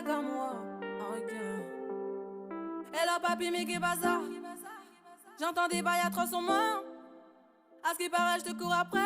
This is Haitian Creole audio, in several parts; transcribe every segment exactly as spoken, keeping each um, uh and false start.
Comme moi, oh yeah. Hello papi, mais qu'est-ce qui passe? J'entends des bails à trois cents mains. À ce qui paraît, je te cours après.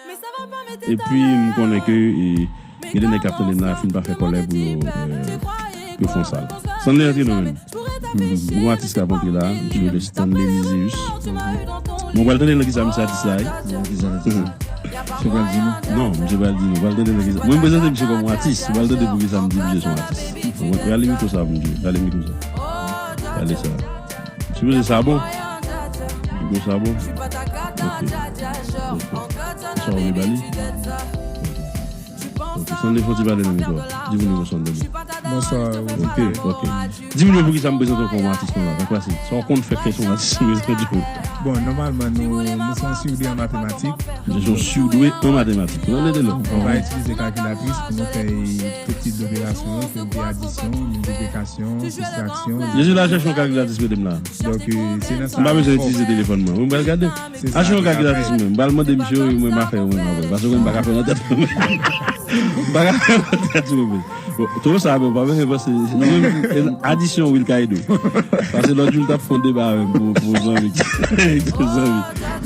Mais ça va pas, mais t'es epi m konnen ke e, gen de nèg k ap tande m la fin pa fè kòlè pou yo, euh, pou yo fè yon sal. San lè antre non menm. Yon atis k ap antre la, misye rele Stanley Lisius. Bon, pral tande nan kisa misye atis la ye. Nan kisa misye pral di nou? Non, misye pral di nou. Pral tande nan kisa. Mwen m prezante misye kòm yon atis. Pral tande pou kisa m di misye se yon atis. Gade mikwo sa pou m di. Gade mikwo sa. Gade sa. Sipoze sa bon. Mikwo sa bon. Ok. Ok. Sa w vle ba li? Ok. Ok. Sanble fon ti pale nan mikwo a. Di moun yo konsa w tande. Bonswa. Ok, ok. Di moun yo poukisa m prezante w kòm atis nou la. Donk, pase. Sa w konn fè, fè sou atis nou prezante w. Bon, nòmalman, nou, nou se yon surdoué an matematik. Nou se yon surdoué an matematik. Nou ann ede lòt. Nou va itilize kalkilatris pou nou fè tout tip doperasyon yo, fè adisyon, miltiplikasyon, sistraksyon. Jezi la chèche yon kalkilatris prete m la. Donk, euh, se nan sa. M pa bezwen itilize telefòn mwen. Wi, m pral gade. Achte yon kalkilatris mwen. M pral mande misye, wi, mwen, m a fè, mwen, m a fè. Paske mwen, m pa ka fè nan tèt mwen. M pa ka fè nan tèt mwen. Bon, twò sa, men, w pa bezwen panse. Adisyon, wi, l ka ede w. Paske lòt jou, m t ap fè yon deba avè m pou, pou zanmi. Pou zanmi.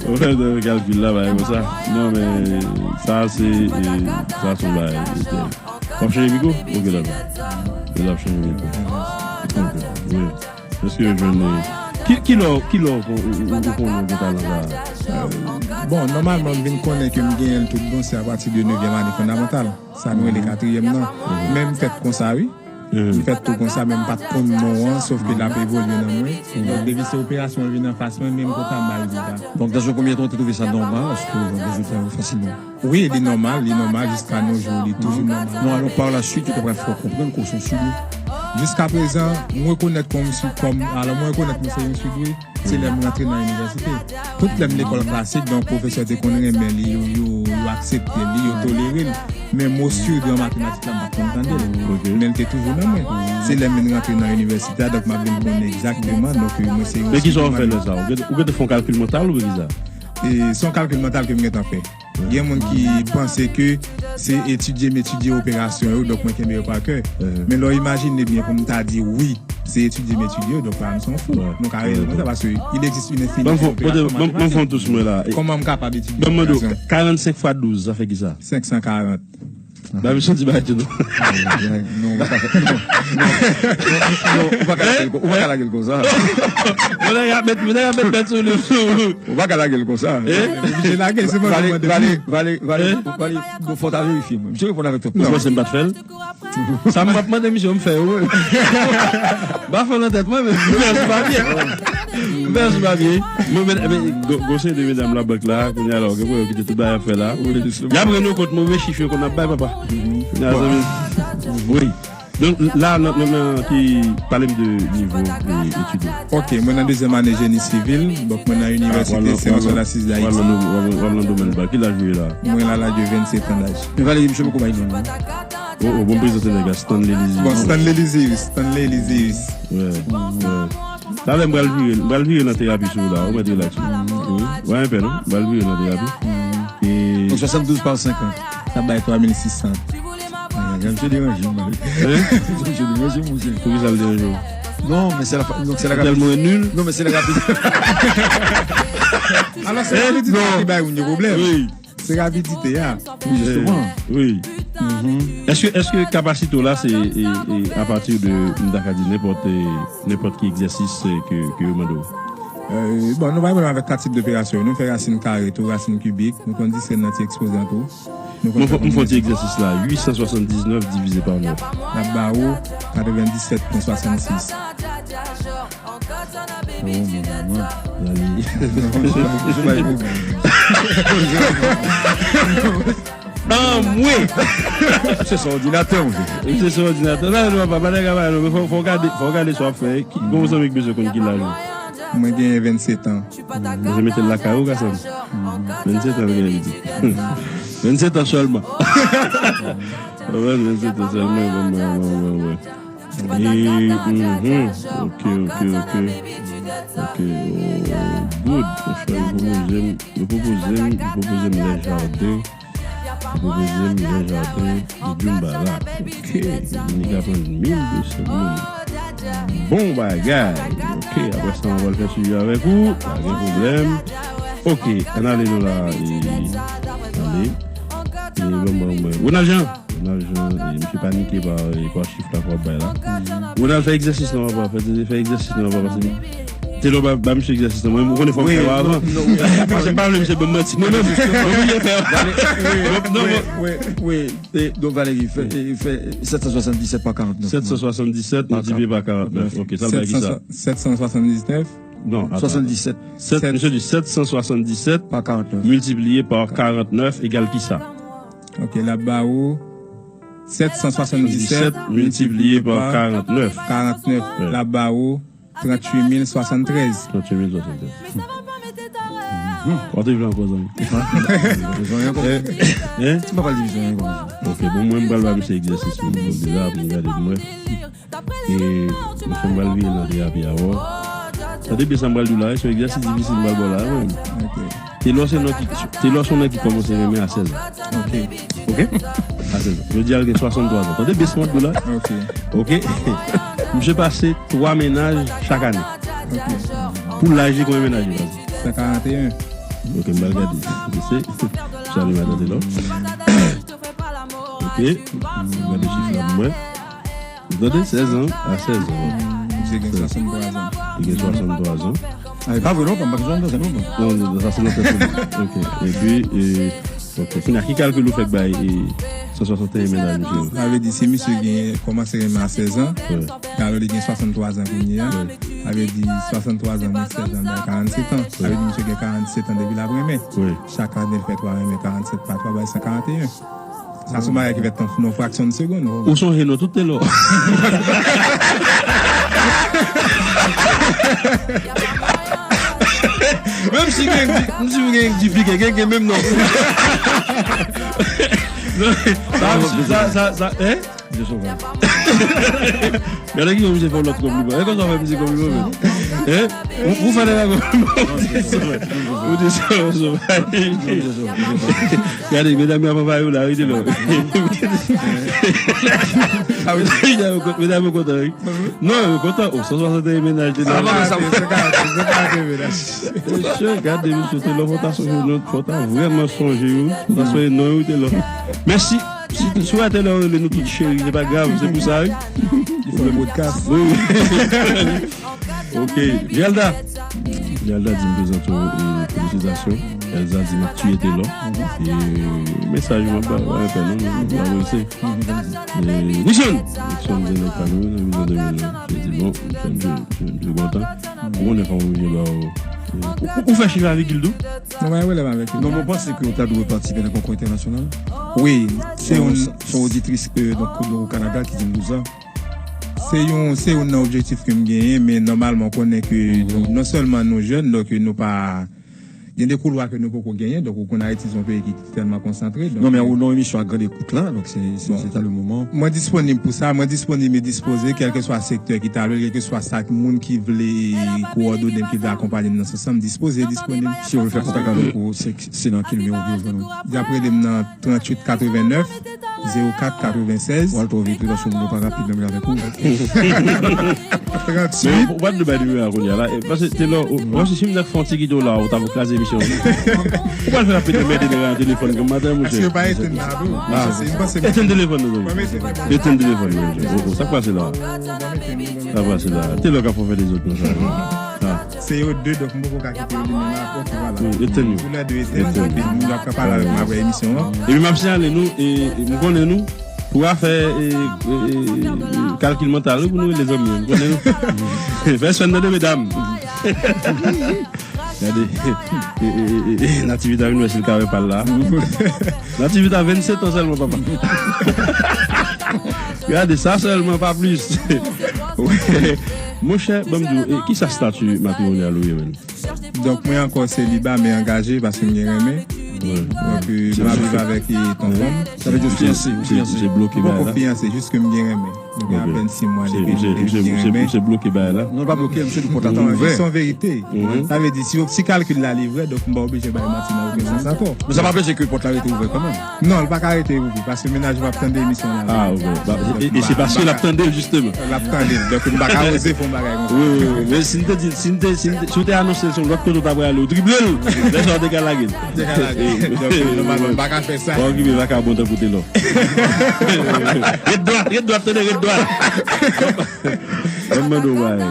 Ou fè de kalkil la, bagay konsa. Non, men, sa, se, e, sa, se yon bagay. W ap chanje mikwo? Ok, dakò. L ap chanje mikwo. Ok, wi. Èske yo jwenn, e, ki, ki lè, ki lè ou, ou, ou, ou konnen ou gen talan sa a? Bon, nòmalman, m vin konnen ke m genyen l tout bon, se apati de nevyèm ane fondamantal. Sa nou rele katriyèm nan. Men m fèt konsa, wi. M fèt tou konsa, men m pa t konn non an, sòf ke l ap evolye nan mwen. Donk, depi se operasyon an vin anfas mwen, men m kontan m ba rezilta. Donk, dans un premier temps, ou te twouve sa nòmal, èske w jwenn rezilta yo fasilman? Wi, li nòmal, li nòmal, jiska nos jours, li toujou nòmal. Non, alò, par la suite, ou ta pral fè w konprann ke w se yon surdoué. Jiska prezan, m rekonèt kòm si, kòm, alò, mwen rekonèt mwen se yon surdoué, se lè m rantre nan inivèsite. Tout lè m lekòl klasik, donk, pwofesè te konn renmen li, yo, yo, yo aksepte li, yo tolere l. Men mo surdoué an matematik la, m pa t konn tande l. Ok. Men l te toujou nan mwen. Se lè m vin rantre nan inivèsite a, donk, m ap vin konnen egzakteman, donk, mwen se yon surdoué. Men kisa w fè lè sa a? Ou gentan, ou gentan fè yon kalkil mantal oubyen kisa? E, se yon kalkil mantal ke m gentan fè. Gen moun ki panse ke se etidye m etidye operasyon yo, donk mwen kenbe yo pa kè. Men lè w imajine byen pou m ta di wi, se etidye m etidye yo, donk la m se yon fou. Nou ka rele konsa paske il existe une infinité d'opérations mathématiques. Ban m fè yon tous mwen la. Kòman m kapab etidye operasyon? Ban m mande w, karannsenk fwa douz, sa fè kisa? Senk san karant. Ba misye ti bagay tou non. Non, ou pa ka fè, non, non, ou pa ka lage l, ou pa ka lage l konsa. Mwen nèg ap met, mwen nèg ap met bèt sou li. Ou pa ka lage l konsa. Oblije lage l, se mwen ki mande. Vale, vale, vale, vale, bon, fò w ta verifye mwen. Misye reponn avèk tout. Ou panse m pa t fè l? Sa m p ap mande misye, m fè yo, wi. M pa fè l nan tèt mwen, men m fè l sou papye. M fè l sou papye. Mwen, men, men, gwo, gwo seri de medam labank la, kounye a la, ou gen pou yo kite tout bagay ap fè la. Y ap rann yo kont move chif yo konn ap bay, papa. Kounye a, zanmi. Wi. Donk, la, nan, nan, nan, ki, pale m de nivo, e, etid ou. Ok, mwen nan dezyèm ane jeni sivil, donk mwen nan Inivèsite Seyans Sòlastis Dayiti. W ap nan, w ap nan domèn ba. Ki laj ou ye la? Mwen la, laj de vennsetan laj. Men Valéry, misye poko bay non, non. Oh, oh, bon, prezante nèg la, Stanley Lisius. Bon, Stanley Lisius, Stanley Lisius. Wè, wè. Talè m pral vire, m pral vire nan terapi sou ou la, ou mèt rilaks ou. Wi. Wè, enpè non, m pral vire nan terapi. E swasann douz pa senkant, sa bay twa mil sis san. Ay, ay, ay, misye deranje m, mari. Hein? Misye deranje m, monchè. Poukisa l deranje w? Non, men se la fa-, donk se la rapid. Tèlman nil? Non, men se la rapid. Alò, se rapidite a ki bay moun yo pwoblèm. Wi. Se rapidite a. Wi, jisteman. Wi. Èske, èske kapasite w la, se, e, e, apati de, m ta ka di, nenpòt, e, nenpòt ki egzèsis, e, ke, ke yo mande w? Euh, bon, nou pa gen pwoblèm avèk kat tip doperasyon. Nou fè rasin kare tou, rasin kibik. Nou konn diskrenn nan ti ekspozan tou. Nou konn fè konbinezon. M fè, m fè yon ti egzèsis la. Uit san swasanndiznèf divize pa nèf. L ap ba ou katrevenndisèt pwen swasannsis. Oh, mon maman. Anmwe! Se sou òdinatè, monchè. Se sou òdinatè. Nan, non, papa, nèg a pa, non, men fò, fò gade, fò gade sa w ap fè. Ki, gon zanmi ki bezwen konn ki laj ou. Mwen genyen vennsetan. Mwen mete l lakay ou, gason. Vennsetan, l genyen pitit. Vennsetan sèlman. Vennsetan sèlman, mwen, mwen, mwen, mwen, mwen. E, mhm. Ok, ok, ok. Ok, oh, good. Monchè, yo pwopoze m, yo pwopoze m, yo pwopoze m lè jaden. Pou peze m, Jean Jardin, Djoumba la. Ok, Dominik aprann mil de san moun. Bon bagay. Ok, apre sa, mwen pral fè swivi avèk ou. Pa gen pwoblèm. Ok, ann ale non la. E, ale. E, bon, bon, bon. Ronald Jean. Ronald Jean, e, misye panike pa, e, pa chif la k ap bay la. Ronald, fè egzèsis lan, papa. Fè, fè egzèsis lan, papa. Paske Telor ba, ba misye egzèsis lan. Mwen, mwen konnen fò m fè yo avan. Paske m pa vle misye ban m manti. Mwen menm, mwen vle fè yo. Non, non. Wi, wi. E, donk, Valérie, fè, e, fè sèt san swasanndisèt pa karantnèf. Sèt san swasanndisèt miltipliye pa karantnèf. Ok, sa l bay ki sa? Sèt san swasanndisèt. Non, atann. Swasanndisèt. Sèt, misye di sèt san swasanndisèt pa karantnèf. Miltipliye pa karantnèf egal ki sa? Ok, l ap ba ou sèt san swasanndisèt miltipliye pa karantnèf. Karantnèf. Wi. L ap ba ou tranntuit mil swasanntrèz. Tranntuit mil swasanntrèz. Ou te vle ankò, zanmi? Ou te vle ankò? Hein? Ti papa divizyon ankò. Ok, bon, mwen, m pral ba misye egzèsis pou mwen deja, pou m gade pou mwen. E, misye, m pral vire nan terapi avè w. Tande byen sa m pral di w la, wi, se yon egzèsis difisil m pral ba w la, wi. Ok. Telor se non ki, Telor se yon nèg ki kòmanse renmen a sèz an. Ok. Ok? A sèz an. Jodi a, l gen swasanntwa zan. Tande byen sa m ap di w la. Ok. Ok? Misye pase twa mennaj chak ane. Ok. Pou laj li, konbyen mennaj li pase? San karanteyen. Ok, m pral gade. Misye, salye madan Telor. Ok. M gade chif la pou mwen. Ou tande? Sèz an a sèz an. Misye gen swasanntwa zan. Li gen swasanntwa zan. A, e pa vre non, pa swasanntwa zan non. Non, non, sa se nan tèt ou. Ok. Epi, e, ok. Kounye a, ki kalkil ou fè k bay, e, san swasanteyen mennaj misye yo? Sa vle di, si misye gen, kòmanse renmen a sèz an, wi, alò li gen swasanntwa zan kounye a. Wi. Sa vle di, swasanntwa zan mwens sèz an bay karannsèt an. Wi. Sa vle di, misye gen karannsèt an depi l ap renmen. Wi. Chak ane, l fè twa renmen, karannsèt pa twa bay san karanteyen. Sa se yon bagay ki fèt nan, nan fraksyon de segonn. Ou sonje non tout Telor. Menm si gen, menm si gen diplike, gen, gen menm non. Non, sa, sa, sa, sa, hein? Misye sovay. Gade ki jan misye fè yon lòt konpliman. E konsa w fè misye konpliman menm. Hein? Ou, ou fè nèg la konpliman. Ou di sovay. Ou di sovay. Gade, medam yo ap anvayi w la, wi, Telor. Medam yo kontan, wi. Non, yo kontan. Oh, san swasanteyen mennaj, Telor. Mesye, gade, mesye, Telor, fò ta sonje non, fò ta vrèman sonje, wi. Fò ta sonje non, wi, Telor. Mèsi. Si, si w wè Telor rele nou tout cheri, se pa grav, se pou sa, wi. Li fè yon podcast. Wi, wi. Ok, Geralda. Geralda di m prezante w, e, felisitasyon. Elsa di m ap tiye Telor. E, mesaj mwen pa, pa repè non, nou pa rese. E, Nixon. Nixon di nèg pa nou, nan mizè de mil. Li di bon, Nixon, je, je, je kontan. Ou konnen fò m oblije ba w, e, ou, ou fè chif a vigil tou? Non, mwen, mwen lè m avèk li. Non, mwen panse ke ou ta dwe patisipe nan konkou entènasyonal. Wi, se yon, se yon oditris, e, donk, o Kanada ki di m tou sa. Se yon, se youn nan objektif ke m genyen, men nòmalman, w konnen ke nou, non sèlman nou jèn, donk nou pa, gen de koulwa ke nou poko genyen, donk ou konn Ayiti se yon peyi ki tèlman konsantre. Non, men ou nan emisyon ak Grande Écoute la, donk se, se, se ta le moman. Mwen disponib pou sa, mwen disponib e dispoze, kèlkeswa sektè ki ta lwe, kèlkeswa sa moun ki vle kowòdone m, ki vle akonpanye m nan sans sa, m dispoze e disponib. Si yo vle fè kontak avèk ou, se, se nan ki nimewo pou yo jwenn ou? Y ap rele m nan tranntuit katrevennèf zewo kat katrevensèz. Ou al twò vit wi, paske moun yo pa rapid menm jan avèk ou. Tranntuit. Men ou, ou pa t dwe bay nimewo a kounye a la. E, paske Telor, ou, ou, si m t ap fè yon ti kite w la, ou t ap kraze emisyon an. Ou pral fè n ap pete mède nèg la nan telefòn kòm maten, monchè. Paske yo pa etenn la tou. Ah. Monchè, se, m panse etenn telefòn nan, zanmi. Etenn telefòn nan, monchè. Oh, oh, sa k pase la? Sa k pase la? Telor k ap fè w fè dezòd konsa, wi. Ah. Se yo de, donk m poko ka kite yo li menm la. Ok, vwala. Wi, etenn yo. Tou lè de etenn, epi moun yo ap ka pale avèk mwen apre emisyon an. Epi m ap siyale nou, e, e, m konnen nou, pou afè, e, e, e, kalkil mantal, wi, pou nou rele zanmi yo, m konnen nou. Fè swen tande, medam. Gade, e, e, e, e, e, Nativita vin wè si l ka wè pa l la. Nativita, vennsèt an sèlman, papa. Gade, sa sèlman, pa plis. Monchè, ban m di w, e, kisa stati matrimonyal ou ye, menm? Donk, mwen ankò seliba, men angaje, paske m gen renmen. Wi. Donk, e, m ap viv avèk, e, tonton m. Sa vle di ou fiyanse, ou fiyanse. Misye bloke bagay la. Poko fiyanse, jis ke m gen renmen. Mwen gen apèn sis mwa depi nou te byen renmen. Misye bloke bagay la. Non, pa bloke, misye di pòt la ta ouvè. Non, se yon verite. Sa vle di, si, si kalkil la li vrè, donk m pa oblije bay manti nan okenn sans ankò. Men sa pa anpeche ke pòt la rete ouvè kanmenm. Non, li pa ka rete ouvè, paske mennaj mwen ap tande emisyon an la. Ah, ok. E se paske l ap tande l, jisteman. L ap tande l, donk m pa ka oze fè yon bagay konsa. Wi, wi, wi. Men si n te di, si n te, si n te, si w te anonse l se yon lòt kote w ta prale, w drible l. Lè sa w te ka lage l. Te ka lage. Donk, nòmalman, m pa ka fè sa. Pa okipe vakabon tankou Telò. Ret dwat, ret dwat, tande, ret dwat. Ban m mande w bagay.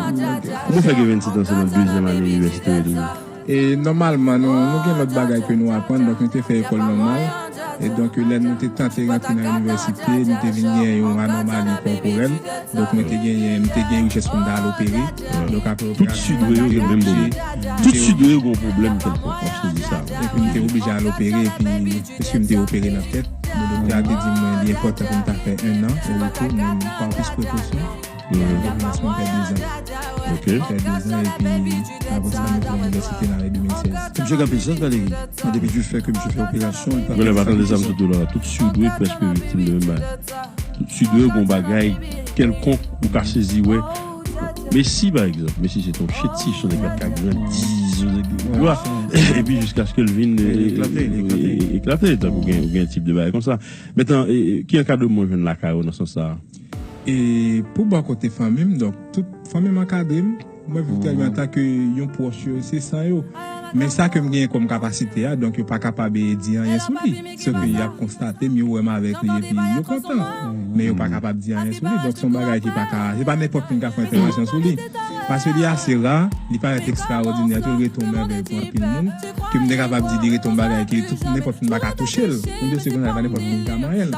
Kòman w fè gen vennsèt an se nan dezyèm ane inivèsite w ye toujou? E nòmalman, nou, nou gen lòt bagay ke nou aprann, donk nou te fè ekòl nòmal. E donk, lè nou te tante rantre nan inivèsite, nou te vin gen yon anòmali kòporèl. Donk, mwen te genyen, m te gen irijans pou m ta al opere. Donk, apre operasyon, mwen te oblije. Tout sidwe yo gen yon pwoblèm kèlkonk, w ap sezi sa. Epi, m te oblije al opere, epi, piske m te opere nan tèt, men doktè a te di mwen, li enpòtan pou m ta fè en an, o repo, men pa plis prekosyon. Epi, lòt mwa, m fè dezan. Ok. M fè dezan, epi, apre sa, mwen fè inivèsite nan ane de mil sèz. Misye gen anpil chans, Valéry. Depi jis fè ke misye fè operasyon, li pa pèdi sa. Tout sidwe prèske viktim de menm bagay. Tout sidwe gon bagay kèlkonk ou ka sezi wè. Messi, pa egzanp, Messi se t on chetich, se yon nèg k ap ka grandi, se yon nèg, tu vois, epi jiskaske l vin, eklate, tankou gen, gen tip de bagay konsa. Mentnan, e, e, ki ankadreman w jwenn lakay ou nan sans sa a? E pou bò kote fanmi m, donk, tout fanmi m ankadre m. Mwen viv trè byen antanke yon pwòch yo, se san yo. Men sa ke m genyen kòm kapasite a, donk yo pa kapab, e, di anyen sou li. Se ke y ap konstate m, yo wè m avèk li, epi yo kontan. Men yo pa kapab di anyen sou li. Donk se yon bagay ki pa ka, se pa nenpòt moun k ap fè entèvansyon sou li. Paske li ase ra, li parèt ekstraòdinè, tou, li rete yon mèvèy pou anpil moun, ke m te kapab di li rete yon bagay ke tout, nenpòt moun pa ka touche l. Yon dosye konsa, pa nenpòt moun ka manyen l.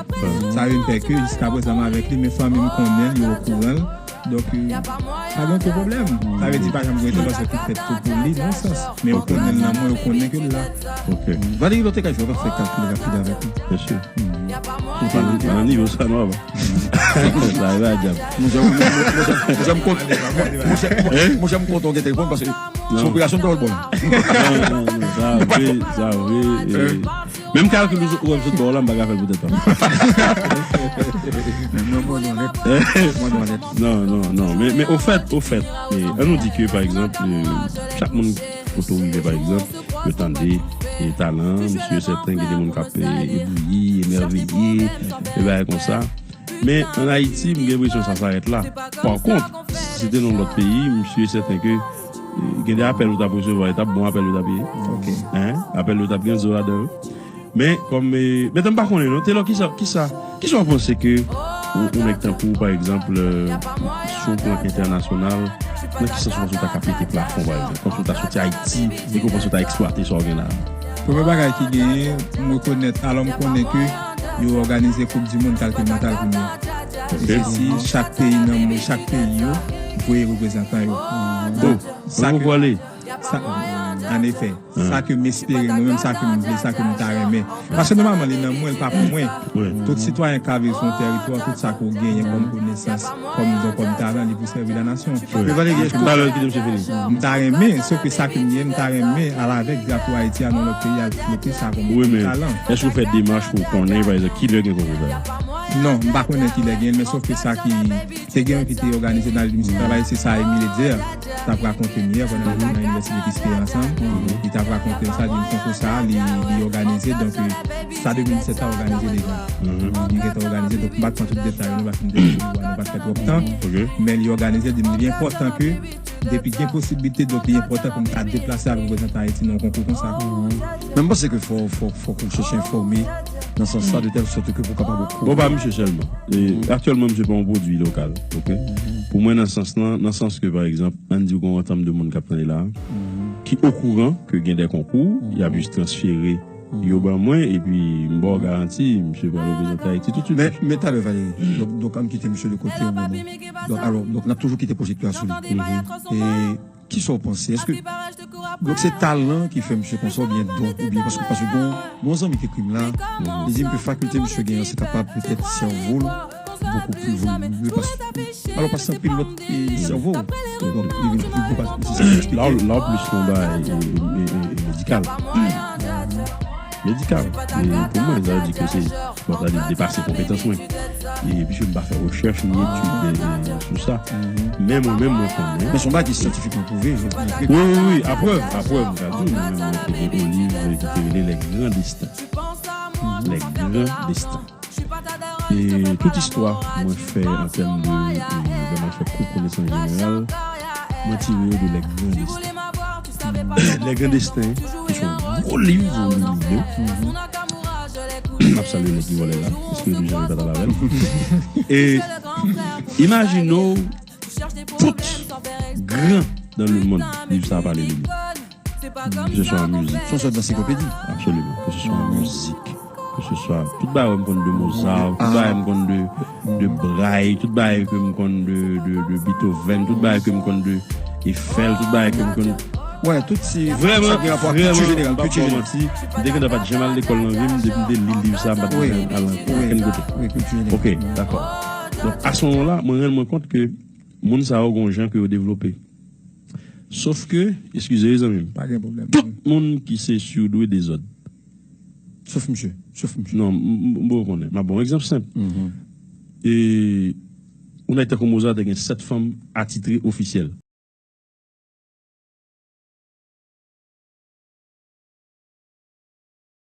Sa vin fè ke jiska prezan m avèk li, men fanmi m konnen l, yo okouran l. Donk, e, pa gen okenn pwoblèm. Sa vle di pa janm gen entèvansyon ki fèt tou pou li, nan sans. Men yo konnen l nan mwen, yo konnen ke l la. Ok. Valéry, lè w te ka jwe, w ap fè kalkil rapid avèk li. Byen si. Ou te, ou te. Pa nan nivo sa, non, papa. Sa rive a dyab. Monchè, monchè, monchè, m kont-, monchè, monchè, m kontan w gen telefòn paske se operasyon dòl bòl. Non, non, non, sa vre, sa vre. Menm kalkil ou wè m sot ba w la, m pa ka fè l pou tèt pa m. Men mwen, mwen onèt. Mwen onèt. Non, non, non. Men, men, ofèt, ofèt, e, ann nou di ke, pa egzanp, e, chak moun kote w rive, pa egzanp, yo tande, e, talan, misye sèten, gen de moun k ap, e, ebouyi, emèveye, e bagay konsa. Men, ann Ayiti, m gen enpresyon sa sarèt la. Pa kont, si se te nan yon lòt peyi, m si e sèten ke, e, gen de apèl ou t ap resevwa, e t ap bon apèl ou t ap ye. Ok. Hein? Apèl ou t ap gen zo ladan yo. Men, kòm, e, mentnan m pa konnen non, Telò, kisa, kisa, kisa w panse ke yon, yon nèg tankou w, pa egzanp, e, sou yon plan entènasyonal, nan ki sans w panse w ta ka pete plafon, pa egzanp? Kòmsi w ta soti Ayiti, e ke w panse w ta eksplwate sa w gen la a? Premye bagay ki genyen, m rekonèt, alò m konnen ke yo òganize Koup di Mond kalkil mantal kounye a. Ok. E se si chak peyi nan mond, chak peyi yo voye reprezantan yo. Donk, sa ke, sa, an efè, sa ke m espere, mwen menm, sa ke m vle, sa ke m ta renmen. Paske nòmalman, li nan mwen, li pa pou mwen. Wi. Tout sitwayen ka viv sou yon tèritwa, tout sa ke w genyen kòm konesans, kòm don, kòm talan, li pou sèvi lanasyon. Wi. Men Valéry, èske talè, kite misye fini. M ta renmen, sof ke sa ke m ye, m ta renmen al avèk drapo Ayiti a nan lòt peyi, al flote sa kòm talan. Wi, men èske w fè demach pou w konnen, pa egzanp, kilè gen konkou sa yo? Non, m pa konnen kilè gen, men sof ke sa ki te gen yon ki te òganize nan Ministè Travay, se sa Emile Etzer t ap rakonte m yè pandan n ap nan Inivèsite Kiskeya ansanm. Li t ap rakonte m sa, di m konkou sa, li, li òganize, donk, e, sa de mil disèt la òganize deja. Li gentan òganize, donk, m pa t pran tout detay yo, nou pa fin te, nou pa t fè twòp tan. Ok. Men li òganize, di m li enpòtan ke, depi gen posiblite, donk, li enpòtan pou m ta deplase avèk reprezantan Ayiti nan yon konkou konsa. Men m panse ke fò, fò, fò ke w chèche enfòme nan sans sa, de tèl sòt ke pou w kapab okouran. Bon, pa misye sèlman. E, aktyèlman, misye pa yon pwodui lokal, ok? Pou mwen, nan sans lan, nan sans ke, pa egzanp, ann di w gen yon antanm de moun k ap tande la, ki okouran ke gen de konkou, y ap jis transfere yo ban mwen, epi m ba w garanti, misye pral reprezante Ayiti toutswit. Men, men talè, Valéry, donk, donk, ann kite misye de kote yon moman. Donk, alò, donk, n ap toujou kite pwojektè a sou li. E, kisa w panse? Èske, donk, se talan ki fè misye konsa oubyen don, oubyen paske, paske gon, gon zanmi ki ekri m la, li di m ke fakilte misye genyen an, se kapab petèt sèvo l bokou pli volime paske, alò, paske anpil lòt, e, sèvo. Donk, li vin pli gwo paske se sa k eksplike. La, la w plis nan bagay, e, e, e, e medikal. medikal. E pou mwen, sa vle di ke se, bon, sa vle di depase konpetans mwen. E piske m pa fè rechèch ni etid, e, sou sa. Men mwen menm, mwen konnen. Men se yon bagay ki syantifikman pwouve, wi, wi, wi, aprèv, aprèv, m ka di w, mwen menm, mwen konnen yon liv ki te rele Les Grands Destins. Les Grands Destins. E tout istwa mwen fè an tèm de, e, lè mwen fè kou konesans jeneral, mwen tire yo de Les Grands Destins. Les Grands Destins, ki se yon gwo liv, yon liv. M ap salye nèg ki vòlè la, paske yo toujou janm pa t avè l. E imajine w, tout gran dans le monde, liv sa a pale de li. Ke se swa an mizik. Se yon sòt dansiklopedi. Absoliman. Ke se swa an mizik, ke se swa tout bagay m konn de Mozart, tout bagay m konn de, de Braille, tout bagay ke m konn de, de, de Beethoven, tout bagay ke m konn de Eiffel, tout bagay ke m konn. Wè, tout se, vrèman, sa gen rapò ak kilti jeneral, kilti jeneral. M p ap ba w manti, m te gentan pa t janm al lekòl nan vi m, depi m te li liv sa, m pa t janm al nan okenn kote. Wi, kilti jeneral. Ok, dakò. Donk, a se moman la, mwen rann mwen kont ke moun sa yo gon jan ke yo devlope. Sof ke, eskize wi zanmi m, pa gen pwoblèm, tout moun ki se surdwe dezòd. Sof misye, sof misye. Non, m, m, m poko konnen. M ap ba w yon egzanp senp. E yon nèg tankou Mozart te gen sèt fanm atitre ofisyèl.